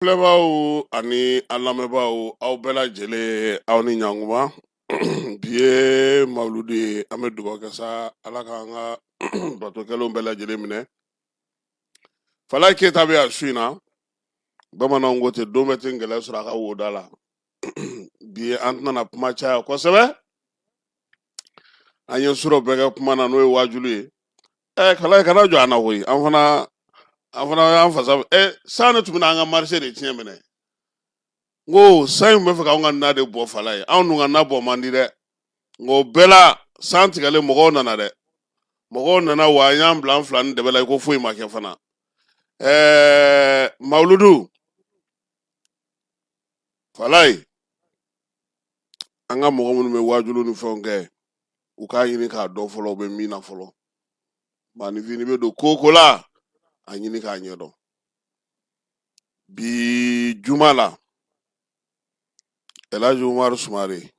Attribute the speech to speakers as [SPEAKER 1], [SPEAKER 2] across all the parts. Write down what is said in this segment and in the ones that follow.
[SPEAKER 1] Filɛbaaw ani an lamɛnbaaw, aw bɛɛ lajɛlen, aw ni ɲankuma. Bi ye mawuludu ye. An bɛ dugawu kɛ sa, Ala k'an ka bato kɛlenw bɛɛ lajɛlen minɛ. Falaye Keyita bɛ yan su in na. Bamananw ko ten, don bɛɛ tɛ ngɛlɛ sɔrɔ a ka woda la. Bi an tɛna kuma caya kosɛbɛ. An ye surɔ bɛɛ kɛ kuma na, n'o ye waajuli ye. Kalaye, kana jɔ an na koyi. An fana y'an fasa. San de tun bɛna an ka marché de tiɲɛ minɛ. N ko san in bɛ fɛ k'anw ka na de bɔ, Falaye. Anw dun ka na bɔ man di dɛ. Nka o bɛɛ la, san tigɛlen, mɔgɔw nana dɛ, mɔgɔw nana wa. An y'an bila an fila ni dɛbɛ la i ko foyi ma kɛ fana. Mawuludu, Falaye, an ka mɔgɔ minnu bɛ waajulu ni fɛnw kɛ, u k'a ɲini k'a dɔn fɔlɔ u bɛ min na fɔlɔ. Maaninfin, n'i bɛ don ko o ko la, a ɲini k'a ɲɛdɔn. Bi juma la, Elhaji Umaru Sumare,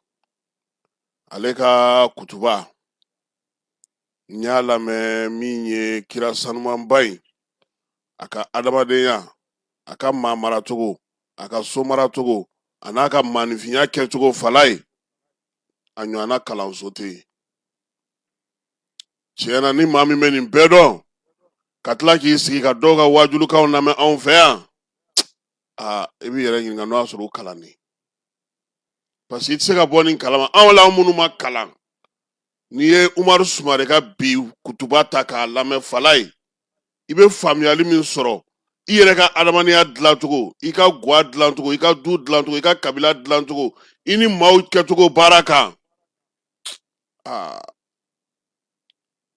[SPEAKER 1] ale ka kutuba n y'a lamɛn, min ye kira sanumanba in, a ka adamadenya, a ka maa maracogo, a ka so maracogo, a n'a ka maaninfinya kɛcogo. Falaye, a ɲɔgɔnna kalanso tɛ yen tiɲɛ na. Ni maa min bɛ nin bɛɛ dɔn, ka tila k'i sigi ka dɔw ka waajulukanw lamɛn anw fɛ yan, aa, i b'i yɛrɛ ɲininka n'o y'a sɔrɔ u kalannen, parce que i tɛ se ka bɔ nin kalama. Anw la, minnu ma kalan, n'i ye Umaru Sumare ka bi kutuba ta k'a lamɛn, Falaye, i bɛ faamuyali min sɔrɔ i yɛrɛ ka adamadenya dilancogo, i ka gwa dilancogo, i ka du dilancogo, i ka kabila dilancogo, i ni maaw kɛcogo baara kan, aa,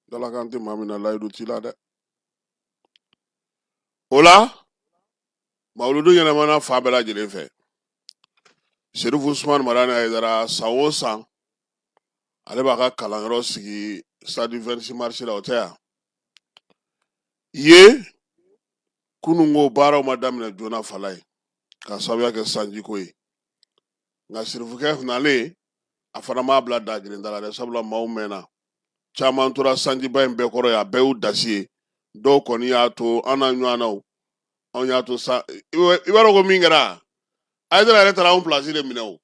[SPEAKER 1] dalakan tɛ maa min na, layidu t'i la dɛ. O la, mawuludu ɲɛnamana fan bɛɛ lajɛlen fɛ. Serifu Usumani Madani Hayidara, san o san ale b'a ka kalanyɔrɔ sigi stade 26 mars la, o tɛ yan ye. Kunun ko baaraw ma daminɛ joona, Falaye, ka sababuya kɛ sanjiko ye. Nka sirifukɛ nalen, a fana m'a bila da kelen da la dɛ, sabula maaw mɛnna, caman tora sanjiba in bɛɛ kɔrɔ ye, a bɛɛ y'u dasi ye. Dɔw kɔni y'a to an n'a ɲɔgɔnnaw, anw y'a to sa. I b'a dɔn ko min kɛra, Hayidara yɛrɛ taara anw pilasi de minɛ o,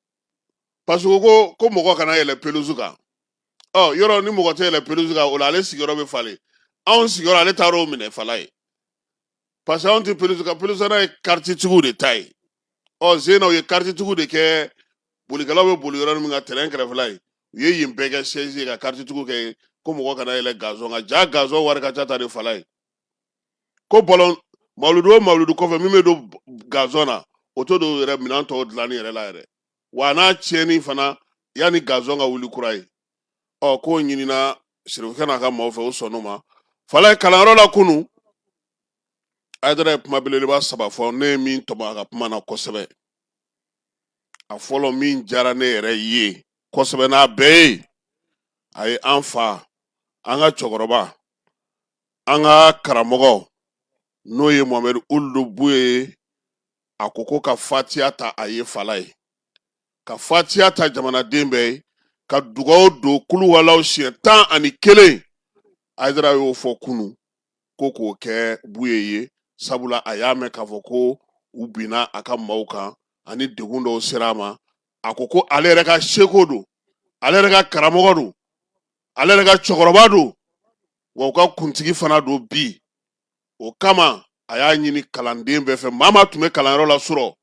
[SPEAKER 1] parce que ko mɔgɔ kana yɛlɛ pelouse kan. Ɔ, yɔrɔ ni mɔgɔ tɛ yɛlɛ pelouse kan, o la ale sigiyɔrɔ bɛ falen. Anw sigiyɔrɔ, ale taara o minɛ, Falaye, parce que anw tɛ pelouse kan. Pelouse ye karitigiw de ta ye. Ɔ, zena u ye karitigiw de kɛ, bolikɛlaw bɛ boli yɔrɔ min kan, terrain kɛrɛfɛla ye, u ye yen bɛɛ kɛ chaise ye, ka karitigiw kɛ ko mɔgɔ kana yɛlɛ gazon kan. Ja, gazon wari ka ca ta de, Falaye. Ko bɔlɔn mawuludu o mawuludu kɔfɛ, min bɛ don gazon na, o t'o don yɛrɛ minɛn tɔw dilanni yɛrɛ la yɛrɛ wa, n'a tiɲɛni fana yanni gazon ka wuli kura ye. Ɔ, k'o ɲinina sirifukɛ n'a ka maaw fɛ, o sɔnn'o ma. Falaye, kalanyɔrɔ la kunu, Hayidara ye kuma belebeleba saba fɔ, ne ye min tɔmɔ a ka kuma na kosɛbɛ. A fɔlɔ min diyara ne yɛrɛ ye kosɛbɛ n'a bɛɛ ye, a ye an fa, an ka cɛkɔrɔba, an ka karamɔgɔ, n'o ye Mohamɛdi Uludu Buye ye, a ko ka fatiya ta a ye, Falaye, ka fatiya ta jamanaden bɛɛ ye, ka dugaw don kuluwalaw siɲɛ 11. Hayidara y'o fɔ kunu ko k'o kɛ Buye ye, sabula a y'a mɛn k'a fɔ ko u binna a ka maaw kan ani degun dɔw sera a ma. A ko ale yɛrɛ ka seko don, ale yɛrɛ ka karamɔgɔ don, ale yɛrɛ ka cɛkɔrɔba don, wa u ka kuntigi fana don bi. O kama a y'a ɲini kalanden bɛɛ fɛ, maa maa tun bɛ kalanyɔrɔ la surɔ,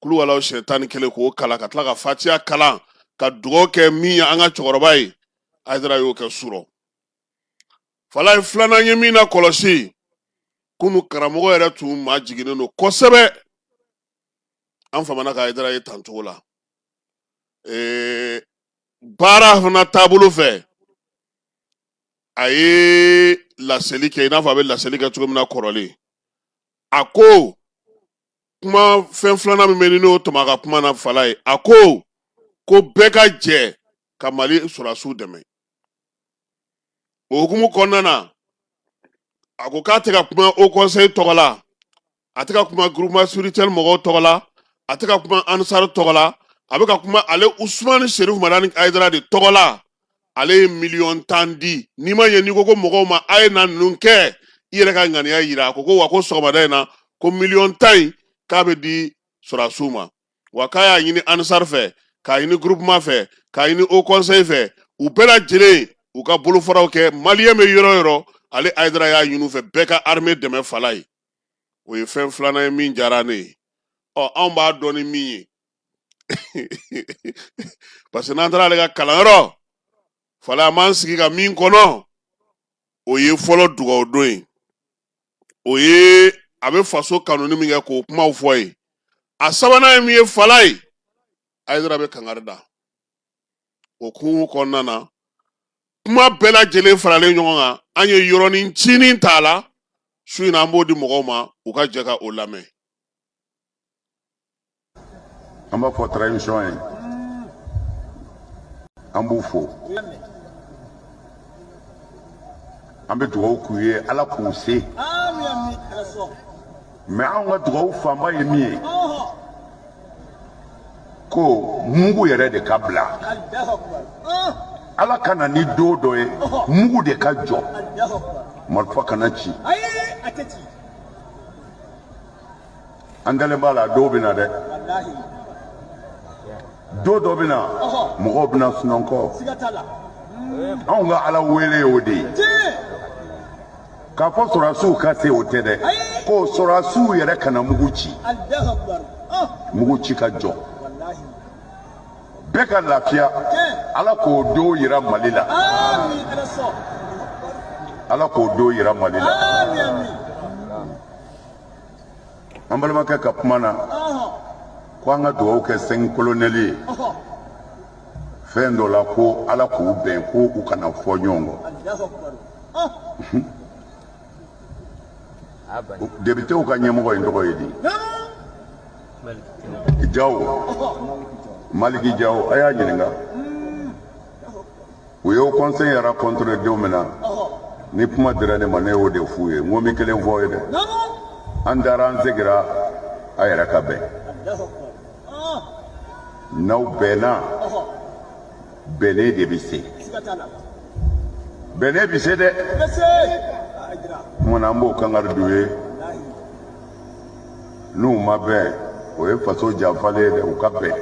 [SPEAKER 1] kuluwalaw siɲɛ 11 k'o kalan, ka tila ka fatiya kalan, ka dugawu kɛ min ye an ka cɛkɔrɔba ye. Hayidara y'o kɛ surɔ, Falaye. Filanan ye min na kɔlɔsi kunu, karamɔgɔ yɛrɛ tun maa jiginnen don kosɛbɛ. An famana ka Hayidara ye tan cogo la. Baara fana taabolo fɛ, a ye laseli kɛ i n'a fɔ a bɛ laseli kɛ cogo min na kɔrɔlen. A ko kuma fɛn filanan min bɛ ni n'o tɔmɔ a ka kuma na, Falaye, a ko bɛɛ ka jɛ ka Mali sɔrɔdasiw dɛmɛ. O hukumu kɔnɔna na, a ko k'a tɛ ka kuma Haut Conseil tɔgɔ la, a tɛ ka kuma groupement spirituel mɔgɔw tɔgɔ la, a tɛ ka kuma Ansar tɔgɔ la, a bɛ ka kuma ale Usumani Serif Madani Hayidara de tɔgɔ la. Ale ye miliyɔn 10 di. N'i ma ɲɛ, n'i ko mɔgɔw ma a ye na ninnu kɛ, i yɛrɛ ka ŋaniya yira. A ko wa ko sɔgɔmada in na ko miliyɔn 10 in k'a bɛ di sɔrɔdasiw ma, wa k'a y'a ɲini Ansar fɛ, k'a ɲini groupement fɛ, k'a ɲini haut conseil fɛ, u bɛɛ lajɛlen u ka bolofaraw kɛ. Maliyɛn bɛ yɔrɔ o yɔrɔ, ale Hayidara y'a ɲini u fɛ bɛɛ ka armée dɛmɛ Falaye. O ye fɛn filanan ye min diyara ne ye. Ɔ, anw b'a dɔn ni min ye, parce que n'an taara ale ka kalanyɔrɔ, Falaye, an b'an sigi ka min kɔnɔ, o ye fɔlɔ dugawu don ye. O ye a bɛ faso kanuni min kɛ k'o kumaw fɔ ye. A sabanan ye min ye, Falaye Hayidara bɛ kangari da o kun kɔnɔna na. Kuma bɛɛ lajɛlen faralen ɲɔgɔn kan, an ye yɔrɔnin ncinin t'a la su in na, an b'o di mɔgɔw ma, u ka jɛ ka o lamɛn.
[SPEAKER 2] An b'a fɔ transition ye, an b'u fo, an bɛ dugawu k'u ye, Ala k'u se. Mais anw ka dugawu fanba ye min ye, ko mugu yɛrɛ de ka bila. Ala ka na ni don dɔ ye, mugu de ka jɔ, marifa kana ci. An dalen b'a la, dɔw bɛ na dɛ, don dɔ bɛ na, mɔgɔw bɛna sunɔgɔ. Anw ka Ala wele y'o de ye. K'a fɔ sɔrɔdasiw ka se, o tɛ dɛ, ko sɔrɔdasiw yɛrɛ kana mugu ci, mugu ci ka jɔ, bɛɛ ka lafiya. Ala k'o don yira Mali la, Ala k'o don yira Mali la. An balimakɛ ka kuma na ko an ka dugawu kɛ cinq colonels ye fɛn dɔ la, ko Ala k'u bɛn, ko u kana fɔ ɲɔgɔn kɔ. Depitew ka ɲɛmɔgɔ in tɔgɔ ye di? Jawo, Maliki Jawo. A y'a ɲininka, u ye conseil rencontré don min na, ni kuma dira ne ma, ne y'o de f'u ye. N ko n bɛ kelen fɔ ye dɛ, an taara, an segira, a yɛrɛ ka bɛn. N'aw bɛnna, bɛnnen de bɛ se, bɛnnen bɛ se dɛ. Kumana, an b'o kangari d'u ye. N'u ma bɛn, o ye faso janfalen ye dɛ. U ka bɛn,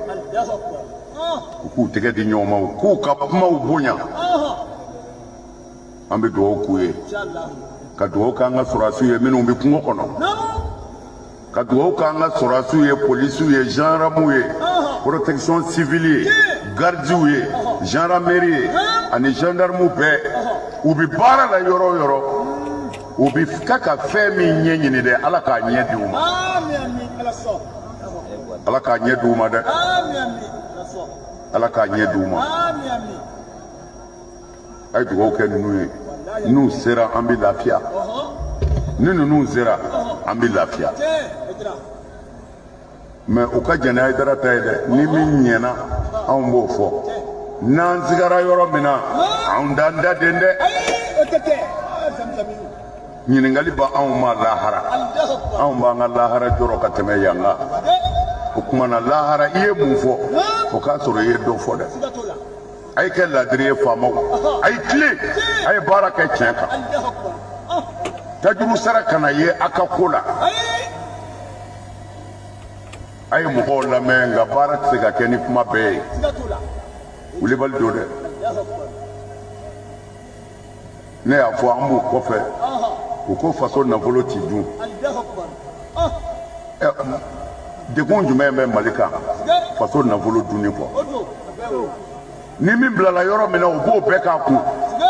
[SPEAKER 2] u k'u tɛgɛ di ɲɔgɔn ma, u k'u ka kumaw bonya. An bɛ dugawu k'u ye, ka dugawu k'an ka sɔrɔdasiw ye minnu bɛ kungo kɔnɔ, ka dugawu k'an ka sɔrɔdasiw ye, polisiw ye, gendarmew ye, protection civile ye, gardiw ye, gendarmerie ye ani gendarmew bɛɛ. U bɛ baara la yɔrɔ o yɔrɔ, u bɛ ka ka fɛn min ɲɛɲini dɛ, Ala k'a ɲɛ di u ma, Ala k'a ɲɛ di u ma dɛ, Ala k'a ɲɛ di u ma. A ye dugawu kɛ ninnu ye. N'u sera, an bɛ lafiya. Ni ninnu sera, an bɛ lafiya. Mais u ka jɛn ni Hayidara ta ye dɛ. Ni min ɲɛna, anw b'o fɔ. N'an sigara yɔrɔ min na, anw t'an da den dɛ. Ɲininkali bɛ anw ma lahara, anw b'an ka lahara jɔrɔ ka tɛmɛ yan kan. O tuma na, lahara, i ye mun fɔ, o k'a sɔrɔ i ye dɔ fɔ dɛ. A ye kɛ ladiri ye, faamaw, a ye tilen, a ye baara kɛ tiɲɛ kan. Tajuru sara kana ye a ka ko la. A ye mɔgɔw lamɛn, nka baara tɛ se ka kɛ ni kuma bɛɛ ye. Wulibali don dɛ. Ne y'a fɔ, an b'u kɔfɛ. U ko faso nafolo ti dun. Degun jumɛn bɛ Mali kan faso nafolo dunni kɔ? Ni min bilala yɔrɔ min na, u b'o bɛɛ k'a kun,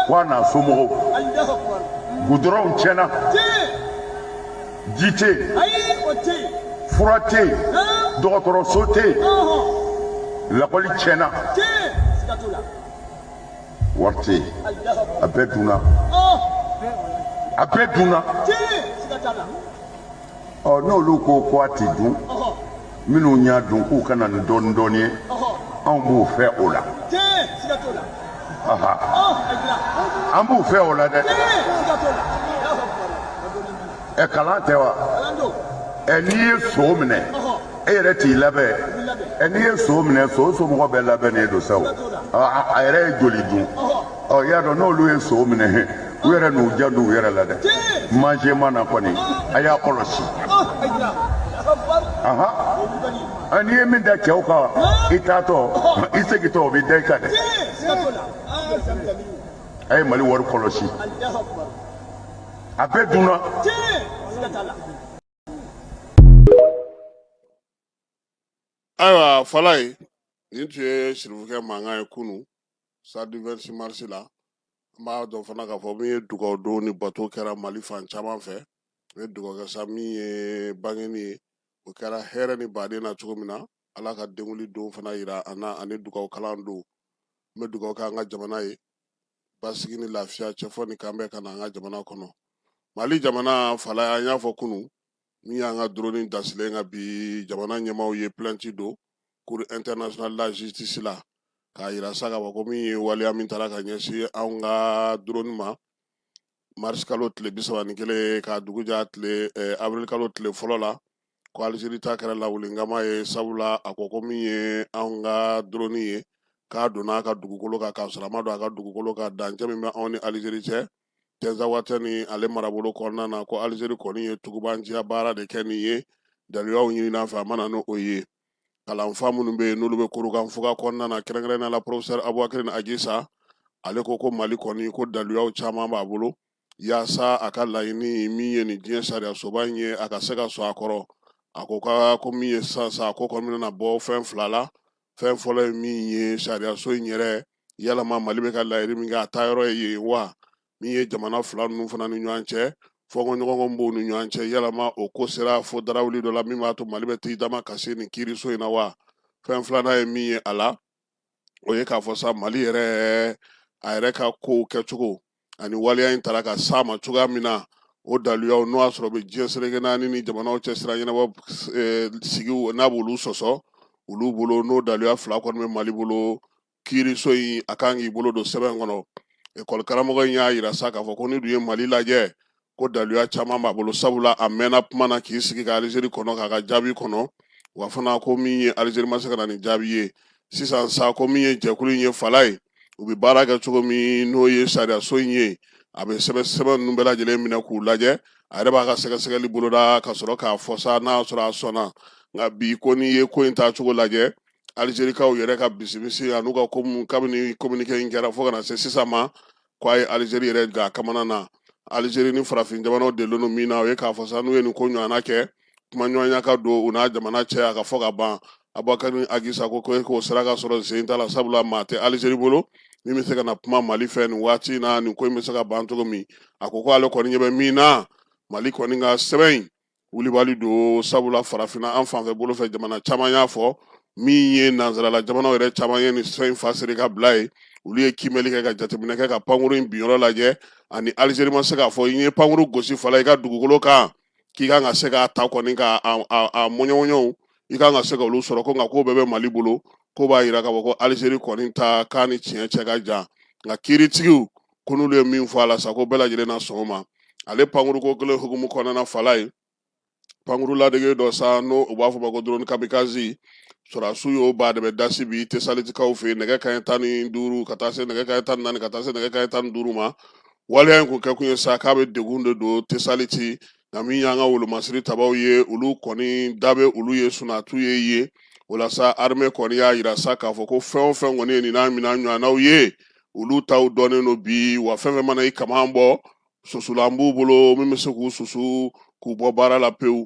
[SPEAKER 2] ko a n'a somɔgɔw. Gudɔrɔnw tiɲɛna, ji tɛ yen, fura tɛ yen, dɔgɔtɔrɔso tɛ yen, lakɔli tiɲɛna, wari tɛ yen, a bɛɛ dunna, a bɛɛ dunna. Ɔ, n'olu ko ko a ti dun, minnu y'a dun, k'u ka na ni dɔɔni dɔɔni ye, anw b'u fɛ o la. An b'u fɛ o la dɛ. Ɛ, kalan tɛ wa? Ɛ, n'i ye so minɛ, e yɛrɛ t'i labɛn. Ɛ, n'i ye so minɛ, so somɔgɔ bɛɛ labɛnnen don sa. O a yɛrɛ ye joli dun? Ɔ, i y'a dɔn, n'olu ye so minɛ, u yɛrɛ n'u janto u yɛrɛ la dɛ. Manger ma na kɔni, a y'a kɔlɔsi. Ahan, n'i ye min da cɛw kan i taatɔ, i segintɔ, o bɛ da i kan dɛ. A ye Mali wari kɔlɔsi, a bɛɛ dunna.
[SPEAKER 1] Ayiwa Falaye, nin tun ye sirifukɛ mankan ye kunu samedi 26 mars la. An b'a dɔn fana k'a fɔ min ye dugawu don ni bato kɛra Mali fan caman fɛ. N bɛ dugawu kɛ sa, min ye bangeni ye, o kɛra hɛrɛ ni baden na cogo min na, Ala ka denkunli don fana yira an na ani dugawu kalan don. N bɛ dugawu kɛ an ka jamana ye, basigi ni lafiya, cɛfɔ ni kanbɛn ka na an ka jamana kɔnɔ, Mali jamana. Falaye, an y'a fɔ kunu, min y'an ka drone dasilen ka bi, jamana ɲɛmaaw ye plainte don Cour internationale de la justice la k'a yira sa k'a fɔ ko min ye waleya min taara ka ɲɛsin anw ka drone ma mars kalo tile 31 k'a dugu ja tile avril kalo tile fɔlɔ la, ko Alizeri ta kɛra lawulinkama ye, sabula a ko ko min ye anw ka drone ye, k'a donna a ka dugukolo kan k'a sɔrɔ a ma don a ka dugukolo kan, dancɛ min bɛ anw ni Alizeri cɛ Tɛnzawatɛni ale marabolo kɔnɔna na, ko Alizeri kɔni ye tugubanciya baara de kɛ nin ye. Daluyaw ɲinina a fɛ, a ma na n'o ye. Kalanfa minnu bɛ yen n'olu bɛ Kurukanfuga kɔnɔna na, kɛrɛnkɛrɛnnenya la professeur Abubakari Agisa, ale ko ko Mali kɔni ko daluyaw caman b'a bolo yaasa a ka laɲini min ye nin diɲɛ sariyasoba in ye, a ka se ka sɔn a kɔrɔ. A ko ka ko min ye sisan sa, ko kɔni bɛna bɔ fɛn fila la. Fɛn fɔlɔ ye min ye, sariyaso in yɛrɛ, yalama Mali bɛ ka laɲini min kɛ, a taa yɔrɔ ye yen wa? Min ye jamana fila ninnu fana ni ɲɔgɔn cɛ, fɔnkɔɲɔgɔnkɔ b'u ni ɲɔgɔn cɛ, yalama o ko sera fo darawuli dɔ la min b'a to Mali bɛ t'i dama kasi nin kiiriso in na wa? Fɛn filanan ye min ye a la, o ye k'a fɔ sa, Mali yɛrɛ, a yɛrɛ ka kow kɛcogo ani waleya in taara ka s'a ma cogoya min na, o daluyaw, n'o y'a sɔrɔ bɛ diɲɛ seleke naani ni jamanaw cɛ sira ɲɛnabɔ sigiw n'a b'olu sɔsɔ olu bolo, n'o daluya fila kɔni bɛ Mali bolo, kiiriso in a kan k'i bolo don sɛbɛn kɔnɔ. Ekɔli karamɔgɔ in y'a yira sa k'a fɔ ko ni dun ye Mali lajɛ, ko daluya caman b'a bolo, sabula a mɛnna kuma na k'i sigi ka Alizeri kɔnɔ k'a ka jaabi kɔnɔ, wa fana ko min ye Alizeri ma se ka na ni jaabi ye. Sisan sa, ko min ye jɛkulu in ye, Falaye, u bɛ baara kɛ cogo min, n'o ye sariyaso in ye, a bɛ sɛbɛn sɛbɛn ninnu bɛɛ lajɛlen minɛ k'u lajɛ, a yɛrɛ b'a ka sɛgɛsɛgɛli boloda ka sɔrɔ k'a fɔ sa n'a y'a sɔrɔ a sɔnna. Nka bi ko n'i ye ko in taacogo lajɛ, Alizerikaw yɛrɛ ka bisimisi an'u ka ko mun, kabini communiqué in kɛra fo ka na se sisan ma, ko a ye Alizeri yɛrɛ ga kamana na. Alizeri ni farafin jamanaw delilen don min na, o ye k'a fɔ sa, n'u ye nin ko ɲɔgɔnna kɛ, kumaɲɔgɔnya ka don u n'a jamana cɛ, a ka fɔ ka ban. Abubakari Agisa ko k'o sira ka sɔrɔ sen t'a la, sabula maa tɛ Alizeri bolo min bɛ se ka na kuma Mali fɛ nin waati in na, nin ko in bɛ se ka ban cogo min. A ko ko ale kɔni ɲɛ bɛ min na, Mali kɔni ka sɛbɛn in wulibali don, sabula farafinna an fanfɛ bolo fɛ, jamana caman y'a fɔ min ye, nansarala jamanaw yɛrɛ caman ye nin fɛn in fa seri ka bila ye. Olu ye kiimɛli kɛ ka jateminɛ kɛ ka pankuru in binyɔrɔ lajɛ, ani Alizeri ma se k'a fɔ i ye pankuru gosi fala i ka dugukolo kan k'i kan ka se k'a ta kɔni ka a mɔɲɔmɔɲɔw, i kan ka se ka olu sɔrɔ, ko nka k'o bɛɛ bɛ Mali bolo, ko b'a yira k'a fɔ ko Alizeri kɔni ta k'a ni tiɲɛ cɛ ka jan. Nka kiiritigiw ko n'olu ye min fɔ a la sa, ko bɛɛ lajɛlen na sɔn o ma. Ale pankuruko kelen hukumu kɔnɔna, fala ye pankuru ladege dɔ sa, n'o u b'a fɔ ma ko drone kamikaze, sɔrɔdasiw y'o ba de bɛ dasi bi Tesalitikaw fɛ yen, nɛgɛ kanɲɛ 15 ka taa se nɛgɛ kanɲɛ 14 ka taa se nɛgɛ kanɲɛ 15 ma. Waleya in kun kɛkun ye sa k'a bɛ degun de don Tesaliti, nka min y'an ka wolomasiri tabaw ye, olu kɔni da bɛ olu ye sunatu ye ye o la sa, armée kɔni y'a yira sa k'a fɔ ko fɛn o fɛn kɔni ye nin n'a minɛn ɲɔgɔnnaw ye, olu taw dɔnnen don bi, wa fɛn fɛn mana i kaman bɔ, susulan b'u bolo min bɛ se k'u susu k'u bɔ baara la pewu.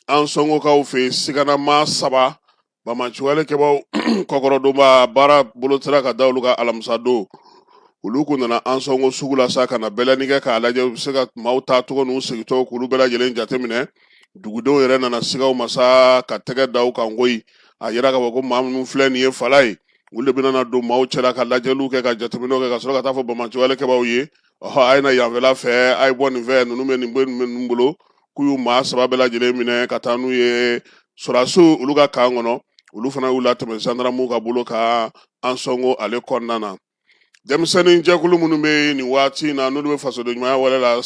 [SPEAKER 1] Ansɔngokaw fɛ yen, sigana maa saba banbaanciwale kɛbaw kɔkɔrɔdonba baara bolo sera ka da olu ka alamisa don. Olu kun nana Ansɔngo sugu la sa ka na bɛlɛni kɛ k'a lajɛ u bɛ se ka maaw taacogo n'u segintɔw k'olu bɛɛ lajɛlen jateminɛ. Dugudenw yɛrɛ nana siga u ma sa ka tɛgɛ da u kan koyi. A yira k'a fɔ ko maa minnu filɛ nin ye, fala ye, olu de bɛna na don maaw cɛla ka lajɛliw kɛ ka jateminɛw kɛ ka sɔrɔ ka taa fɔ banbaanciwale kɛbaw ye, ɔhɔ, a ye na yanfɛla fɛ, a ye bɔ nin fɛ, ninnu bɛ nin bɛ ninnu bolo. K'u y'u maa saba bɛɛ lajɛlen minɛ ka taa n'u ye sɔrɔdasiw olu ka kan kɔnɔ. Olu fana y'u latɛmɛ zandaramuw ka bolo kan Ansɔngo ale kɔnɔna na. Denmisɛnnin jɛkulu minnu bɛ yen nin waati in na, n'olu bɛ fasoden ɲumanya wale la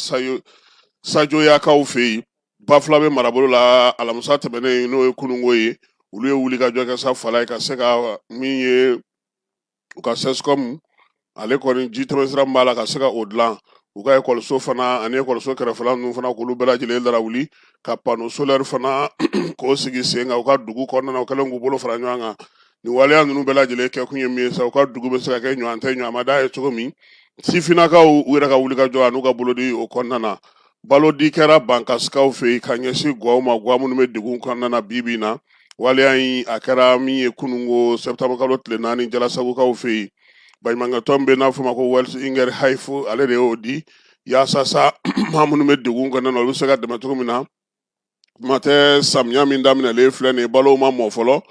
[SPEAKER 1] Sajoyakaw fɛ yen Bafulabe marabolo la, alamisa tɛmɛnen, n'o ye kununko ye, olu ye wulikajɔ kɛ sa, fala ye, ka se ka min ye u ka CSCOM ale kɔni ji tɛmɛsira min b'a la ka se ka o dilan. U ka ekɔliso fana ani ekɔliso kɛrɛfɛla ninnu fana, k'olu bɛɛ lajɛlen larawuli, ka panneau solaire fana k'o sigi sen kan u ka dugu kɔnɔna na. U kɛlen k'u bolo fara ɲɔgɔn kan, nin waleya ninnu bɛɛ lajɛlen kɛkun ye min ye sa, u ka dugu bɛ se ka kɛ ɲɔgɔn tɛ ɲɔgɔnmada ye cogo min. Sifinnakaw, u yɛrɛ ka wulikajɔ an'u ka bolodi o kɔnɔna na, balodi kɛra Bankasikaw fɛ yen ka ɲɛsin gwaw ma, gwa minnu bɛ degun kɔnɔna na bi bi in na. Waleya in, a kɛra min ye kunungo sɛptanburu kalo tile 4, Jalasagukaw fɛ yen. Baɲumankɛtɔn bɛ n'a fɔ ma ko Welthungerhilfe, ale de y'o di yaasa sa maa minnu bɛ degun kɔnɔna na, olu bɛ se ka dɛmɛ cogo min na. Kuma tɛ, samiya min daminɛlen filɛ nin ye, balow ma mɔ fɔlɔ.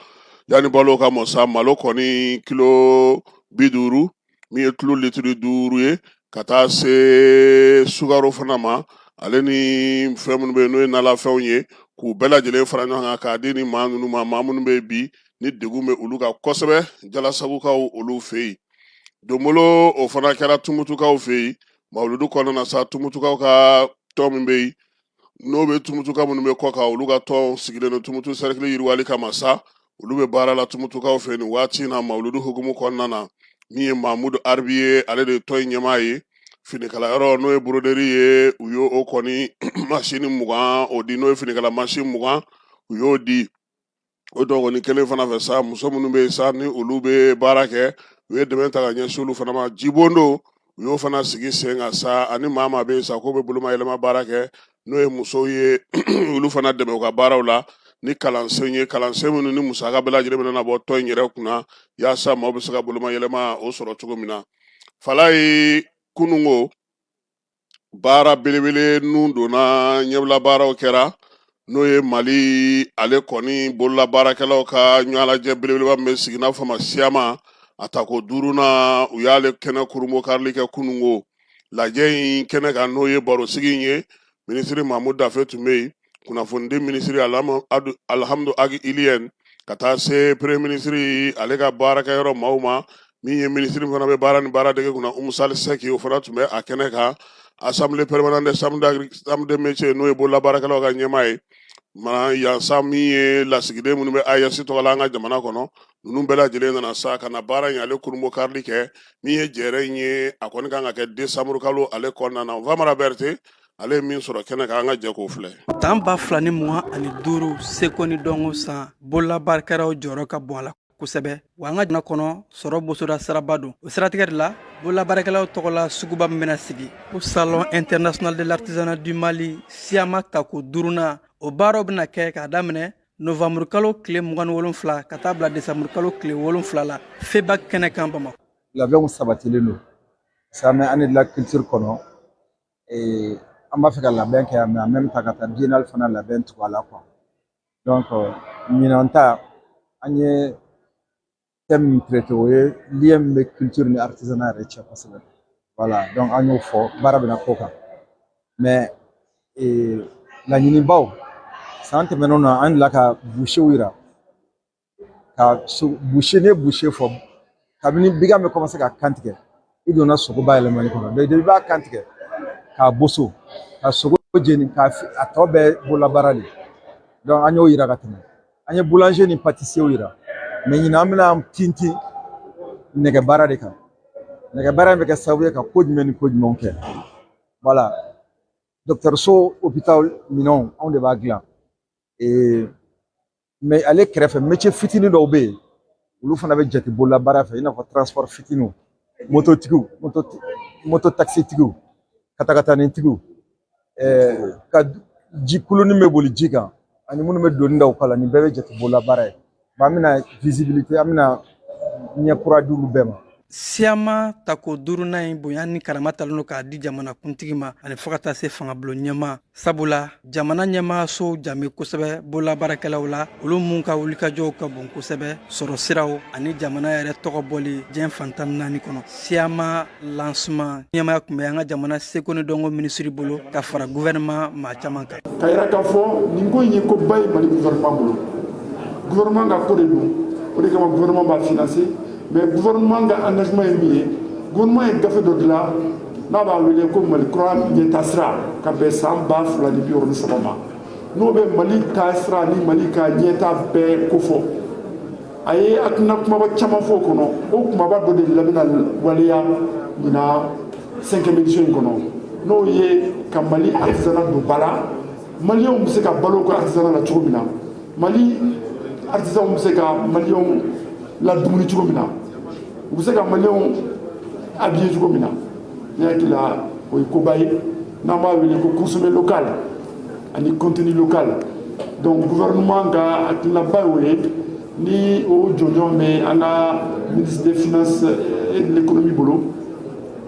[SPEAKER 1] Yanni balo ka mɔ sa, malo kɔni kilo 50, min ye tulu litiri 5 ye, ka taa se sukaro fana ma, ale ni fɛn minnu bɛ yen n'o ye nalafɛnw ye, k'u bɛɛ lajɛlen fara ɲɔgɔn kan k'a di ni maa ninnu ma, maa minnu bɛ bi ni degun bɛ olu kan kosɛbɛ, Jalasagukaw olu fɛ yen. Donbolo o fana kɛra Tumutukaw fɛ yen mawuludu kɔnɔna na sa. Tumutukaw ka tɔn min bɛ yen, n'o bɛ Tumutuka minnu bɛ kɔ kan, olu ka tɔn sigilen don Tumutu sɛrikili yiriwali kama sa, olu bɛ baara la Tumutukaw fɛ nin waati in na mawuludu hukumu kɔnɔna na. Min ye Mamudu Aribi ye, ale de ye tɔn in ɲɛmaa ye. Finikalayɔrɔ, n'o ye broderie ye, u y'o o kɔni masini 20 o di, n'o ye finikala masini 20, u y'o di. O dɔgɔnin kelen fana fɛ sa, muso minnu bɛ yen sa ni olu bɛ baara kɛ, u ye dɛmɛ ta ka ɲɛsin olu fana ma. Jibondo, u y'o fana sigi sen kan sa, ani maa maa bɛ yen sa k'o bɛ bolomayɛlɛma baara kɛ, n'o ye musow ye, olu fana dɛmɛ u ka baaraw la ni kalansen ye, kalansen minnu ni musaka bɛɛ lajɛlen bɛna bɔ tɔn in yɛrɛ kunna, yaasa maaw bɛ se ka bolomayɛlɛma o sɔrɔ cogo min na. Falayi, kunungo baara belebele nun donna, ɲɛbila baaraw kɛra, n'o ye Mali ale kɔni bolola baarakɛlaw ka ɲɔgɔnlajɛ belebeleba min bɛ sigi n'a fɔ ma SIAMA, a tako duurunan, u y'ale kɛnɛ kurunbonkarili kɛ kunungo. Lajɛ in kɛnɛ kan, n'o ye barosigi in ye, minisiri Mamudu Dafe tun bɛ yen, kunnafonidi minisiri Alihamudu Agi Iliyɛn, ka taa se premier minisiri ale ka baarakɛyɔrɔ maaw ma. Min ye minisiri fana bɛ baara ni baaradege kunna, Umusali Sɛki, o fana tun bɛ a kɛnɛ kan. Assemblée permanente des chambres de métiers, n'o ye bololabaarakɛlaw ka ɲɛmaa ye mana yansa, min ye lasigiden minnu bɛ AES tɔgɔ la an ka jamana kɔnɔ, ninnu bɛɛ lajɛlen nana sa ka na baara in ale kurunbonkarili kɛ. Min ye jɛrɛ in ye, a kɔni kan ka kɛ desanburu kalo ale kɔnɔna na. Famara Berete, ale ye min sɔrɔ kɛnɛ kan, an ka jɛ k'o filɛ.
[SPEAKER 3] San 2025 seko ni dɔnko san, bololabaarakɛlaw jɔyɔrɔ ka bon a la kosɛbɛ wa an ka jamana kɔnɔ, sɔrɔ bosoda siraba don. O siratigɛ de la, bololabaarakɛlaw tɔgɔla suguba min bɛna sigi ko Salon international de l'artisanat du Mali, SIAMA tako duurunan, o baaraw bɛna kɛ k'a daminɛ novanburu kalo tile 27 ka taa bila desanburu kalo tile 7 la, FEBAK kɛnɛ kan, Bamakɔ.
[SPEAKER 4] Labɛnw sabatilen don parce que an bɛ année de la culture kɔnɔ. An b'a fɛ ka labɛn kɛ, mais en même temps ka taa biennale fana labɛn tugu a la quoi. Donc ɲinan ta, an ye thème min traité, o ye lien min bɛ culture ni artisanat yɛrɛ cɛ kosɛbɛ. Voilà, donc an y'o fɔ, baara bɛna k'o kan. Mais laɲinibaw, san tɛmɛnenw na, an delila ka boucherw yira ka boucher. Ne ye boucher fɔ, kabini bigan bɛ commencer ka kan tigɛ, i donna sogo bayɛlɛmali kɔnɔ. Donc i b'a kan tigɛ k'a boso, ka sogo jeni, k'a a tɔ bɛɛ bololabaara de. Donc an y'o yira ka tɛmɛ. An ye boulanger ni pâtissier yira, mais ɲinan an bɛna tintin nɛgɛ baara de kan. Nɛgɛ baara in bɛ kɛ sababu ye ka ko jumɛn ni ko jumɛnw kɛ? Voilà, dɔgɔtɔrɔso, hôpital minɛnw, anw de b'a dilan. Mais ale kɛrɛfɛ, métier fitinin dɔw bɛ yen, olu fana bɛ jate bololabaara fɛ, i n'a fɔ transport fitininw, mototigiw, moto taxitigiw, katakatanitigiw, ka ji kuluni bɛ boli ji kan, ani minnu bɛ doni da u kɔ la, nin bɛɛ bɛ jate bololabaara ye. An bɛna visibilité, an bɛna ɲɛ kura di olu bɛɛ ma.
[SPEAKER 3] SIAMA tako duurunan in bonya ni karama talen don k'a di jamana kuntigi ma ani fo ka taa se fangabulon ɲɛma, sabula jamana ɲɛmaasow jame kosɛbɛ bololabaarakɛlaw la, olu mun ka wulikajɔw ka bon kosɛbɛ sɔrɔ siraw ani jamana yɛrɛ tɔgɔ bɔli diɲɛ fan 14 kɔnɔ. SIAMA lancement ɲɛmaya tun bɛ an ka jamana seko ni dɔnko minisiri bolo ka fara gouvernement maa caman kan.
[SPEAKER 5] Ka yira k'a fɔ nin ko in ye koba ye Mali gouvernement bolo. Gouvernement ka ko de don, o de kama gouvernement b'a financer. Mais gouvernement ka engagement ye min ye, gouvernement ye gafe dɔ dilan n'a b'a wele ko Mali kura ɲɛtaasira ka bɛn san 2063 ma, n'o bɛ Mali taasira ni Mali ka ɲɛta bɛɛ kofɔ. A ye hakilina kumaba caman fɔ o kɔnɔ. O kumaba dɔ de labɛnna waleya ɲinan cinquième édition in kɔnɔ. N'o ye ka Mali artisanat don ba la, Maliyɛnw bɛ se ka balo u ka artisanat la cogo min na, Mali artisanw bɛ se ka Maliyɛnw ladumuni cogo min na, u bɛ se ka Maliyɛnw habiller cogo min na. Ne hakili la, o ye koba ye n'an b'a wele ko consommer local ani contenu local. Donc gouvernement ka hakilinaba y'o ye. Ni o jɔnjɔn bɛ an ka ministre des Finances et de l'Économie bolo,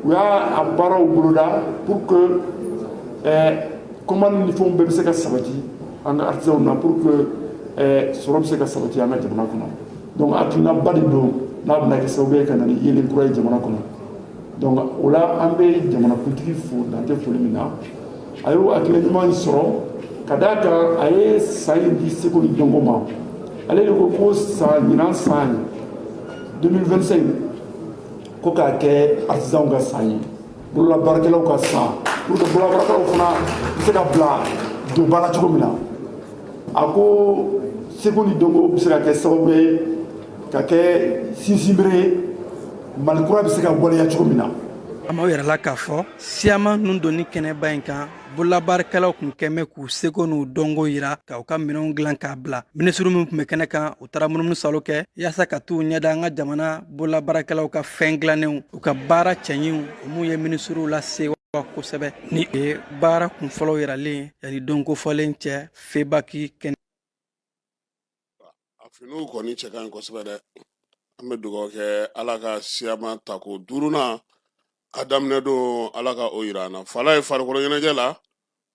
[SPEAKER 5] u y'a a baaraw boloda pour que commande ni fɛnw bɛɛ bɛ se ka sabati an ka artisans na, pour que sɔrɔ bɛ se ka sabati an ka jamana kɔnɔ. Donc hakilinaba de don n'a bɛna kɛ sababu ye ka na ni yeelen kura ye jamana kɔnɔ. Donc o la, an bɛ jamanakuntigi fo dan tɛ foli min na. A y'o hakilina ɲuman sɔrɔ ka d'a kan a ye san in di seko ni dɔnko ma. Ale de ko ko san ɲinan, san 2025, ko k'a kɛ artisanw ka san ye, bololabaarakɛlaw ka san, pour que bololabaarakɛlaw fana bɛ se ka bila don ba la cogo min na. A ko seko ni dɔnko bɛ se ka kɛ sababu ye ka kɛ sinsinbere ye, Mali kura bɛ se ka waleya cogo min na.
[SPEAKER 3] A m'aw yɛrɛ la k'a fɔ siyama ninnu donni kɛnɛba in kan, bololabaarakɛlaw kun kɛn bɛ k'u seko n'u dɔnko yira, ka u ka minɛnw dilan k'a bila. Minisiri min tun bɛ kɛnɛ kan, u taara munumunu salo kɛ yaasa ka t'u ɲɛda an ka jamana bololabaarakɛlaw ka fɛn dilannenw, u ka baara cɛɲiw, o mun ye minisiriw lasewa kosɛbɛ. Ni ye baara kunfɔlɔw yiralen yanni don kofɔlen cɛ febaki kɛnɛ.
[SPEAKER 1] A finiw kɔni cɛ ka ɲi kosɛbɛ dɛ. An bɛ dugawu kɛ Ala ka siyama tako duurunan a daminɛ don, Ala ka o yira an na. Fala ye farikolo ɲɛnajɛ la,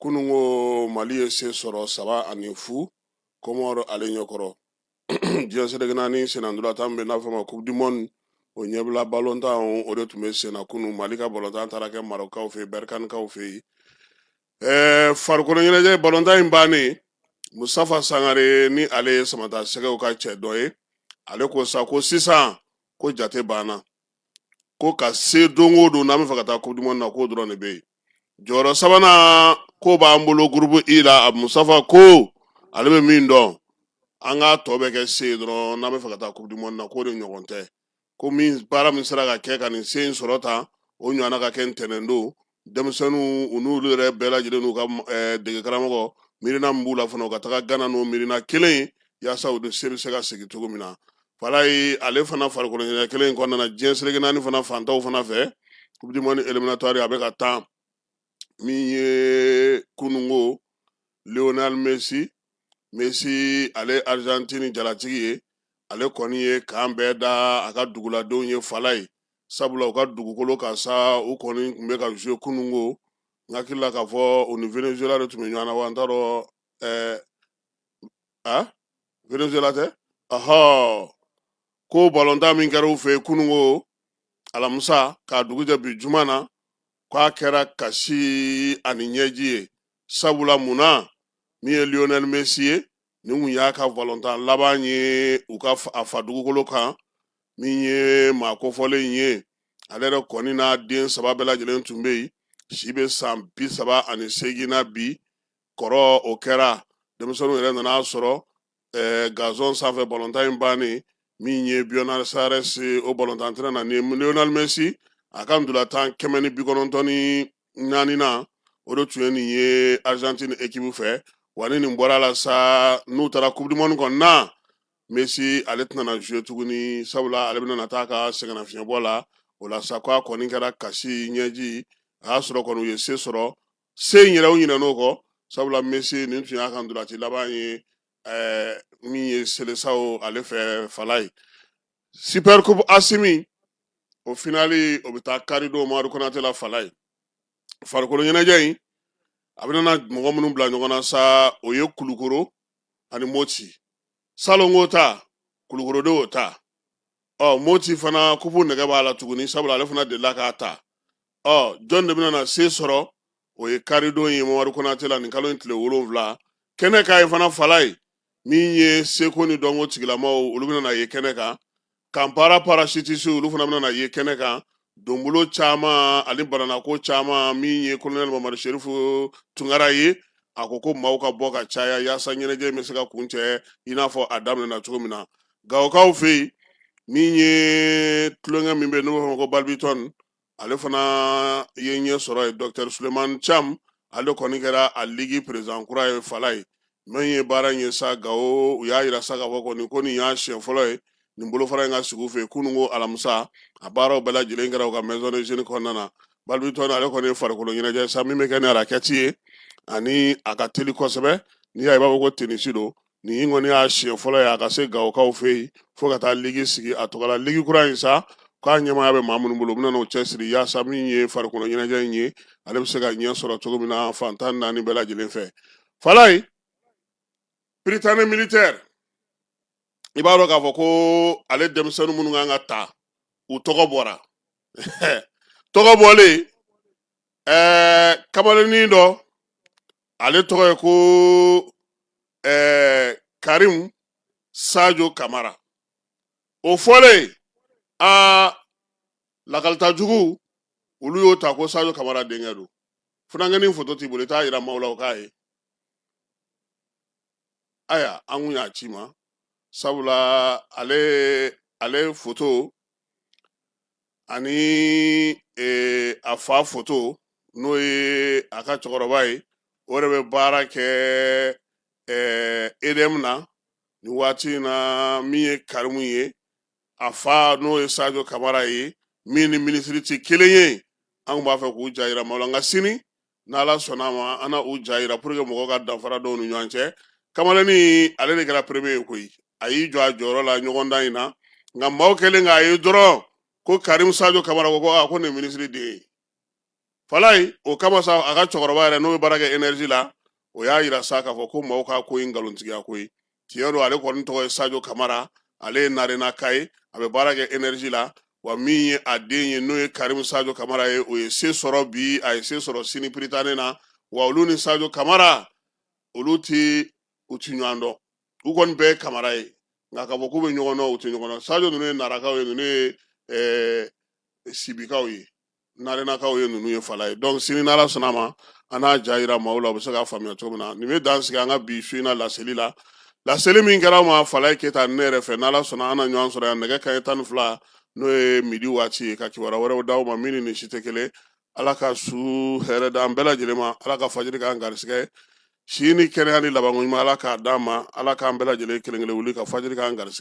[SPEAKER 1] kununko Mali ye se sɔrɔ 3-0 Kɔmɔrɔ ale ɲɛkɔrɔ. Diɲɛ seleke naani sennantolatan bɛ n'a fɔ ma Coupe du monde, o ɲɛbila balontan, o de tun bɛ senna kunun. Mali ka balontan taara kɛ Marɔkaw fɛ yen, Bɛrikanikaw fɛ yen. Farikolo ɲɛnajɛ balontan in bannen, Mustafa Sangare, ni ale ye Samata Sɛgɛw ka cɛ dɔ ye, ale ko sa ko sisan ko jate banna, ko ka se don o don n'an bɛ fɛ ka taa Coupe du monde na, k'o dɔrɔn de bɛ yen. Jɔyɔrɔ sabanan ko b'an bolo groupe I la. A Mustafa ko ale bɛ min dɔn, an k'a tɔ bɛ kɛ se ye dɔrɔn n'an bɛ fɛ ka taa Coupe du monde na, k'o de ɲɔgɔn tɛ. Ko min baara min sera ka kɛ ka nin se in sɔrɔ tan, o ɲɔgɔnna ka kɛ ntɛnɛn don. Denmisɛnninw, u n'olu yɛrɛ bɛɛ lajɛlen n'u ka dege karamɔgɔ, miirina min b'u la fana, u ka taga Gana n'o miirina kelen ye yaasa u de se bɛ se ka segin cogo min na. Falaye ale fana, farikolo ɲɛnajɛ kelen in kɔnɔna na, diɲɛ seleke naani fana fantaw fana fɛ, Coupe du monde éliminatoire a bɛ ka tan. Min ye kununko Lionel Messi, Messi ale Argentine jalatigi ye, ale kɔni ye kan bɛɛ da a ka duguladenw ye. Falaye, sabula u ka dugukolo kan sa, u kɔni tun bɛ ka jouer kununko. N hakili la k'a fɔ u ni Venezuela de tun bɛ ɲɔgɔn na wa, n t'a dɔn. A Venezuela tɛ, ɔhɔ, ko balontan min kɛra u fɛ yen kununko alamisa k'a dugu jɛ bi juma na, k'a kɛra kasi ani ɲɛji ye. Sabula mun na? Min ye Lionel Messi ye, nin kun y'a ka balontan laban ye u ka a fa dugukolo kan. Min ye maa kofɔlen ye, ale yɛrɛ kɔni n'a den saba bɛɛ lajɛlen tun bɛ yen, si bɛ san 38 na bi. Kɔrɔ o kɛra, denmisɛnninw yɛrɛ nana sɔrɔ gazon sanfɛ balontan in bannen min ye Buenos Aires, o balontan terrain na, ni Lionel Messi a ka ntolatan 194nan, o de tun ye nin ye Argentine équipe fɛ. Wa ni nin bɔra la sa, n'u taara Coupe du monde kɔni na, Messi ale tɛna na jouer tuguni, sabula ale bɛna na taa ka sɛgɛnnafiɲɛbɔ la. O la sa, k'a kɔni kɛra kasi ɲɛji. A y'a sɔrɔ kɔni u ye se sɔrɔ, se in yɛrɛ u ɲinɛn'o kɔ, sabula Messi nin tun y'a ka ntolaci laban ye min ye Seleção ale fɛ. Falaye, Super Coupe Asimi, o finali, o bɛ taa karidon Mamadu Konate la. Falaye, farikolo ɲɛnajɛ in, a bɛna na mɔgɔ minnu bila ɲɔgɔn na sa, o ye Kulukoro ani Moti. Salongo ta, Kulukoro de y'o ta. Ɔ Moti fana, kupu nɛgɛ b'a la tuguni, sabula ale fana delila k'a ta. Ɔ jɔn de bɛna na se sɔrɔ? O ye karidon ye Mamadu Konate la, nin kalo in tile 7. Kɛnɛ kan ye fana, Falaye, min ye seko ni dɔnko tigilamaw, olu bɛna na ye kɛnɛ kan. Kanpara parachutiste, olu fana bɛna na ye kɛnɛ kan. Donbolo caman ani bananako caman. Min ye kolonɛli Mamadu Serifu Tunkara ye, a ko ko maaw ka bɔ ka caya yaasa ɲɛnajɛ bɛ se ka kuncɛ i n'a fɔ a daminɛna cogo min na. Gawokaw fɛ yen, min ye tulonkɛ min bɛ yen n'u b'a fɔ ma ko badminton. Ale fana ye ɲɛ sɔrɔ ye. Docteur Suleiman Cham, ale kɔni kɛra a ligue président kura ye. Falaye, min ye baara in ye sa Gawo, u y'a yira sa k'a fɔ kɔni ko nin y'a siɲɛ fɔlɔ ye nin bolofara in ka sigi u fɛ. Kunun ko alamisa, a baaraw bɛɛ lajɛlen kɛra u ka maison de jeunes kɔnɔna na. Badminton, ale kɔni ye farikolo ɲɛnajɛ sa min bɛ kɛ ni raquette ye, ani a ka teli kosɛbɛ. N'i y'a ye, i b'a fɔ ko tennis don. Nin kɔni y'a siɲɛ fɔlɔ ye a ka se Gawokaw fɛ yen fo ka taa ligue sigi a tɔgɔ la. Ligue kura in sa, k'a ɲɛmaaya bɛ maa minnu bolo, u bɛna n'o cɛsiri yaasa min ye farikolo ɲɛnajɛ in ye, ale bɛ se ka ɲɛ sɔrɔ cogo min na fan 14 bɛɛ lajɛlen fɛ. Falaye, Prytanée militaire, i b'a dɔn k'a fɔ ko ale denmisɛnnin minnu kan ka ta, u tɔgɔ bɔra. Tɔgɔ bɔlen, kamalennin dɔ, ale tɔgɔ ye ko Karim Sajo Kamara. O fɔlen, aa, lakalita jugu olu y'o ta ko Sajo Kamara denkɛ don. Funankɛnin foto t'i bolo, i t'a yira maaw la o k'a ye. Aya, an kun y'a ci ma, sabula ale foto ani a fa foto, n'o ye a ka cɛkɔrɔba ye, o de bɛ baara kɛ EDM na nin waati in na. Min ye Karimu ye, a fa n'o ye Sajo Kamara ye, min ni minisiri tɛ kelen ye. An kun b'a fɛ k'u ja yira maaw la, nka sini n'Ala sɔnna a ma, an na u ja yira pour que mɔgɔw ka danfara dɔw ni ɲɔgɔn cɛ. Kamalennin, ale de kɛra premier ye koyi. A y'i jɔ a jɔyɔrɔ la ɲɔgɔndan in na, nka maaw kɛlen k'a ye dɔrɔn ko Karim Sajo Kamara, ko aa, ko nin minisiri den ye. Falayi, o kama sa, a ka cɛkɔrɔba yɛrɛ, n'o bɛ baara kɛ énergie la, o y'a yira sa k'a fɔ ko maaw ka ko in nkalontigiya ko ye. Tiɲɛ don, ale kɔni tɔgɔ ye Sajo Kamara, ale ye Narenaka ye, a bɛ baara kɛ énergie la. Wa min ye a den ye, n'o ye Karim Sajo Kamara ye, o ye se sɔrɔ bi, a ye se sɔrɔ sini Prytanée na. Wa olu ni Sajo Kamara, olu ti u ti ɲɔgɔn dɔn. U kɔni bɛɛ ye Kamara ye, nka k'a fɔ k'u bɛ ɲɔgɔn dɔn, u tɛ ɲɔgɔn dɔn. Sajo ninnu ye Narakaw ye, ninnu ye Sibikaw ye, Narenakaw ye, ninnu ye Fala ye. Donc sini, n'Ala sɔnna a ma, an n'a ja yira maaw la, u bɛ se k'a faamuya cogo min na. Nin bɛ dan sigi an ka bi su in na laseli la. Laseli min kɛra aw ma Falaye Keyita ne yɛrɛ fɛ, n'Ala sɔnna, an na ɲɔgɔn sɔrɔ yan nɛgɛ kanɲɛ 12, n'o ye midi waati ye, ka kibaruya wɛrɛw d'aw ma min ni nin si tɛ kelen. Ala ka su hɛrɛ d'an bɛɛ lajɛlen ma. Ala ka fajiri k'an garisɛgɛ. Si ni kɛnɛya ni labanko ɲuman, Ala k'a d'an ma. Ala k'an bɛɛ lajɛlen kelen kelen wuli ka fajiri k'an garisɛgɛ.